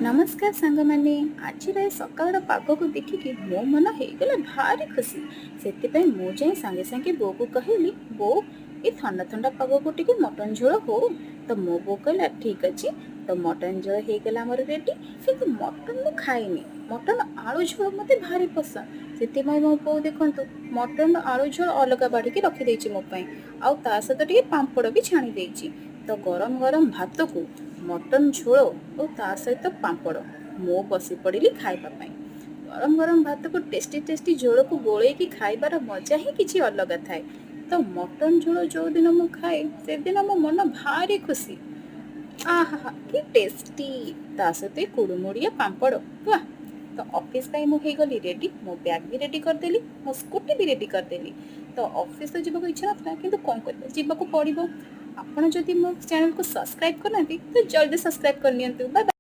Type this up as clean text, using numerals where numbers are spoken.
ନମସ୍କାର ସାଙ୍ଗମାନେ, ଆଜିର ଏ ସକାଳର ପାଗକୁ ଦେଖିକି ମୋ ମନ ହେଇଗଲା ଭାରି ଖୁସି। ସେଥିପାଇଁ ମୁଁ ଯାଇ ସାଙ୍ଗେ ସାଙ୍ଗେ ବୋଉକୁ କହିଲି, "ବୋଉ, ଏ ଥଣ୍ଡା ଥଣ୍ଡା ପାଗକୁ ଟିକେ ମଟନ ଝୋଳ ହଉ।" ତ ମୋ ବୋଉ କହିଲା, "ଠିକ୍ ଅଛି।" ତ ମଟନ ଝୋଳ ହେଇଗଲା ଆମର ରେଡ଼ି। କିନ୍ତୁ ମଟନ ମୁଁ ଖାଇନି, ମଟନ ଆଳୁ ଝୋଳ ମୋତେ ଭାରି ପସନ୍ଦ। ସେଥିପାଇଁ ମୋ ବୋଉ ଦେଖନ୍ତୁ ମଟନ ଆଳୁ ଝୋଳ ଅଲଗା ବାଢ଼ିକି ରଖିଦେଇଛି ମୋ ପାଇଁ, ଆଉ ତା ସହିତ ଟିକେ ପାମ୍ପଡ଼ ବି ଛାଣି ଦେଇଛି। ତ ଗରମ ଗରମ ଭାତକୁ ମଟନ ଝୋଳ ଓ ତା ସହିତ ପାମ୍ପଡ଼, ମୁଁ ବସି ପଡ଼ିଲି ଖାଇବା ପାଇଁ। ଗରମ ଗରମ ଭାତକୁ ଟେଷ୍ଟି ଟେଷ୍ଟି ଝୋଳକୁ ଗୋଳେଇକି ଖାଇବାର ମଜା ହିଁ କିଛି ଅଲଗା ଥାଏ। ତ ମଟନ ଝୋଳ ଯେଉଁଦିନ ମୁଁ ଖାଏ, ସେଦିନ ମୋ ମନ ଭାରି ଖୁସି। ଆହା, କି ଟେଷ୍ଟି! ତା ସହିତ ଏ କୁଡ଼ୁମୁଡ଼ିଆ ପାମ୍ପଡ଼, ବାଃ! ତ ଅଫିସ୍ ପାଇଁ ମୁଁ ହେଇଗଲି ରେଡ଼ି। ମୋ ବ୍ୟାଗ୍ ବି ରେଡ଼ି କରିଦେଲି, ମୋ ସ୍କୁଟି ବି ରେଡ଼ି କରିଦେଲି। ତ ଅଫିସ୍ ତ ଯିବାକୁ ଇଚ୍ଛା ନଥିଲା, କିନ୍ତୁ କ'ଣ କରିବା, ଯିବାକୁ ପଡ଼ିବ। ଆପଣ ଯଦି ମୋ ଚ୍ୟାନେଲକୁ ସବସ୍କ୍ରାଇବ୍ କରିନାହାନ୍ତି, ତ ଜଲ୍ଦି ସବସ୍କ୍ରାଇବ୍ କରିନିଅନ୍ତୁ। ବାଏ।